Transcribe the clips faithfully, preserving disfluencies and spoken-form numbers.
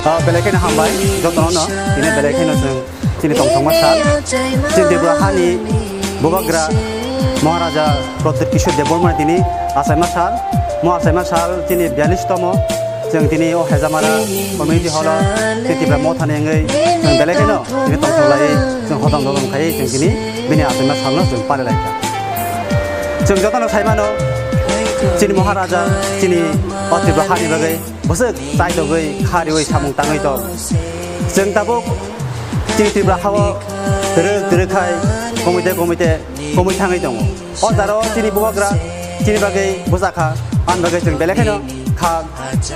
Ah, belai kheno hambai, jotono no, tini belai kheno chwng chini tongthokma sal. Chini Tripura hani Bubagra Maharaja Pradyut Kishore Debbarma tini achaima sal, mo achaima sal chini biyalish tomo, chwng tini o Hejamara community hall o chini Tipra Mothani wngwi chwng belai kheno tini tongthok laiwi chwng hodom dodom khaiwi chwng tini bini achaima salno chwng pari laikha. Chwng jotono sai mano, chini Maharaja, chini o Tripura hani bagwi bwswk chaitogwi, khariwi samung tangwi tong. Chwng tabuk chini Tripura hao twrwk twrwk khai komui tei komui tei komui thangwi tongo. O jaro chini Bubagra chini bagwi bwchakha, ani bagwi chwng belai kheno kha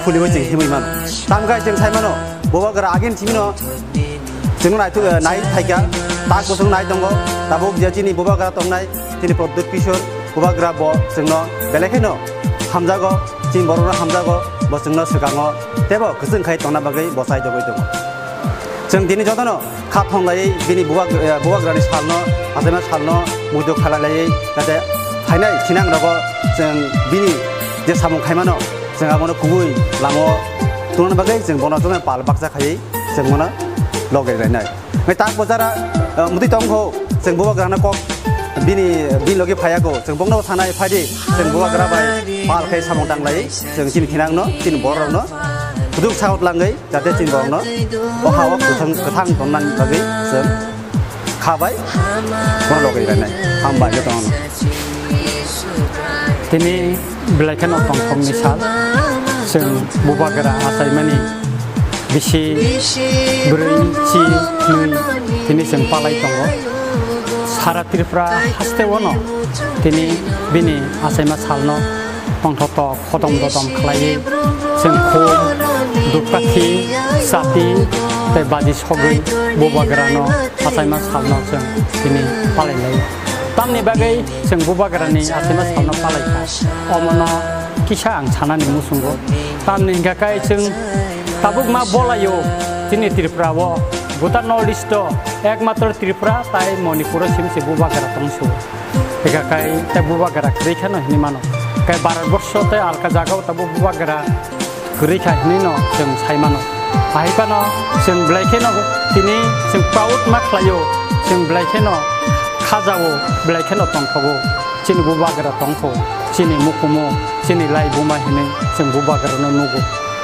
phulwi chwng himwi mano. Tamkhe chwng sai mano, Bubagra agini thimino chwng nai thu-, nai phaikha, tak bwswk nai tongo, tabuk je chini Bubagra tongnai, chini Pradyut Kishore Bubagra bo chwngno belai kheno hamjago, chini borokno hamjago, bo chwngno swkango teibo kwchwng khai tongna bagwi bo chaitogwi tongo. Chwng tini jotono kha thonglaiwi bini Bubag-, eh, Bubagrani salno, achaima salno muitu khalai laiwi, jate phainai thinangrogo chwng bini je samung khaimano, chwng abono kubui lamao tungna bagwi chwng bono jotono pal baksa khaiwi chwng bono loge lainai. Hwnkhe tak bo jara, eh, mudi tong kho, chwng Bubagrano kok bini, bini logi phaiya kho, chwng bokno sanai, "Phaidi, chwng Bubagra bai pal khe samung tanglai, chwng chini thinangno, chini borokno, buduk saut langwi, jate chini borokno, o ha-o kwthang, kwthang tonnani bagwi chwng kha bai, bono logi lainai." Hambai jotono. Tini belai kheno tongthokni sal, chwng Bubagra achaimani bisi bwrwi chi nwi tini chwng palai tongo. Sara Tripura hasteo no tini bini achaima salno tongthok tok hodom dodom khlaiwi chwng khum, dupkathi, chati tei baji sogwi Bubagrano achaima salno chwng tini palai lai. Tamni bagwi chwng Bubagrani achaima salno palaikha, omono kisa ang sanani muchungo. Tamni hwnkha khe chwng tabukma bolaio chini Tripura o, Bhutan North East o ekmatro Tripura tai Manipur o simi se Bubagra tongsu. Hwnkha khe tai Bubagra kwrwi kheno hinwi mano. Khe Bharat borsho tai alka jagao tabuk Bubagra kwrwi kha hinwi no chwng sai mano. Ahai phano chwng belai kheno tini chwng proud ma khlaio, chwng belai kheno khajao, belai kheno tongthogo. Chini Bubagra tongkho, chini mukumu, chini lai buma hinwi chwng Bubagrano nugo.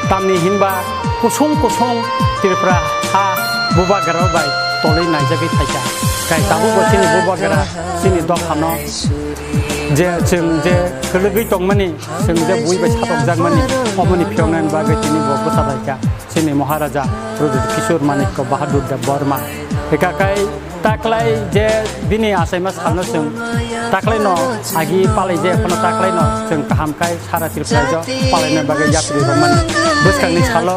Tamni hinba kusung kusung Tripura ha Bubagra bai tolwi naijagwi phaikha. Kai tabukbo chini Bubagra chini dophano je chwng je kwlwgwi tongmani, chwng je bui bai satokjakmani, omoni phiyoknani bagwi tini bo bwsa laikha chini Maharaja Pradyut Kishore Manikya Bahadur Debbarma. Hwnkha khe taklai je bini achaima salno chwng taklaino agi palai je phano taklaino chwng kaham khai sara Tripura jo palaina bagwi yapri rwmani. Bwskangni salo,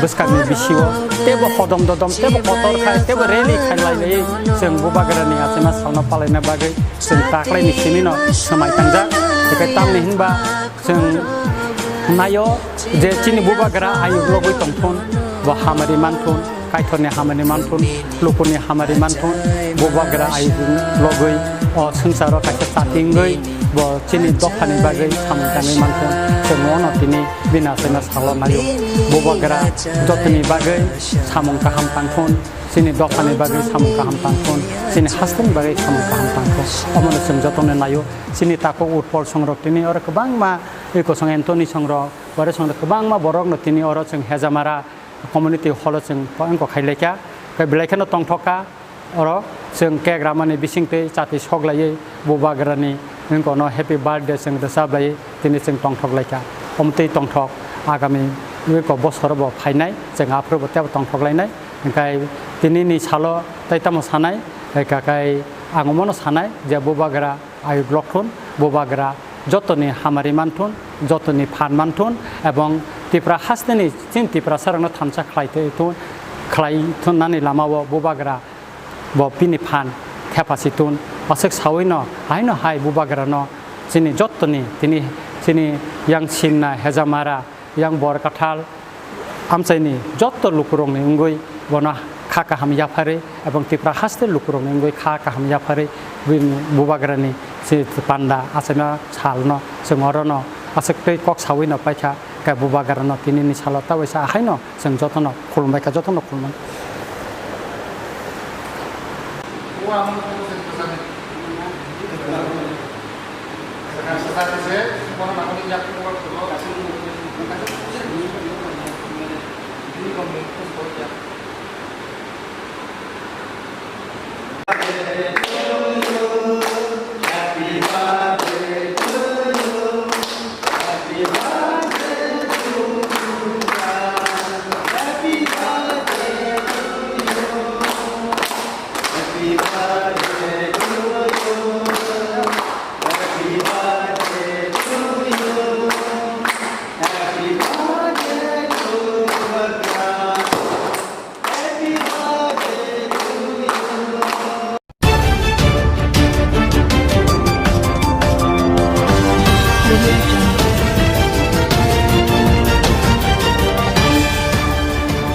bwskangni bisio teibo hodom dodom, teibo kotor khai, teibo rally khailaiwi chwng Bubagrani achaima salno palaina bagwi chwng taklaini simino swmai tangjak. Hwnkhe tamni hinba chwng naio je chini Bubagra ayuk logwi tongthun, bo hamari manthun, Kaitorni hamari manthun, lukurni hamari manthun, Bubagra ayuk logwi o swngcharo kaisa chati wngwi bo chini dophani bagwi samung tangwi manthun. Chwng ono tini bini achaima salo naio, Bubagra jotoni bagwi samung kaham tangthun, chini dophani bagwi samung kaham tangthun, chini hasteni bagwi samung kaham tangthun. Omono chwng jotono naio. Chini takhuk Utpal songrok tini oro kwbangma, tei kosong Anthony songrok, oro songrok kwbangma borokno tini oro chwng Hejamara community hall o chwng wngkok khailai kha. Khe belai kheno tongthok kha, oro chwng cake ramani bising twi chati sok laiwi Bubagrani wngkokno happy birthday chwng rwchap laiwi tini chwng tongthok lai kha. Omo twi tongthok agami wngkok bosoro bo phainai, chwng aphuru bo teibo tongthok lainai. Hwnkhe tinini salo tei tamo sanai, hai kha khe ang omono sanai je Bubagra ayuk lokthun, Bubagra jotoni hamari manthun, jotoni phan manthun, ebong Tipra hasteni chini Tiprasarokno thansa khlai twi thun, khlai thunnani lamao Bubagra bo bini phan thepasi thun. Aswk sawino haino hai Bubagrano chini jotoni, tini chini yang Sinna, Hejamara, yang Borkathal, amchaini jotto lukurokni wngwi bono kha kaham yapharwi, ebong Tipra haste lukurokni wngwi kha kaham yapharwi bini Bubagrani se panda achaima salno chwng orono aswk tei kok sawino paikha. Khe bubagrano tinini salo ta waisa ahaino chwng jotono khulumbai kha, jotono khulumani.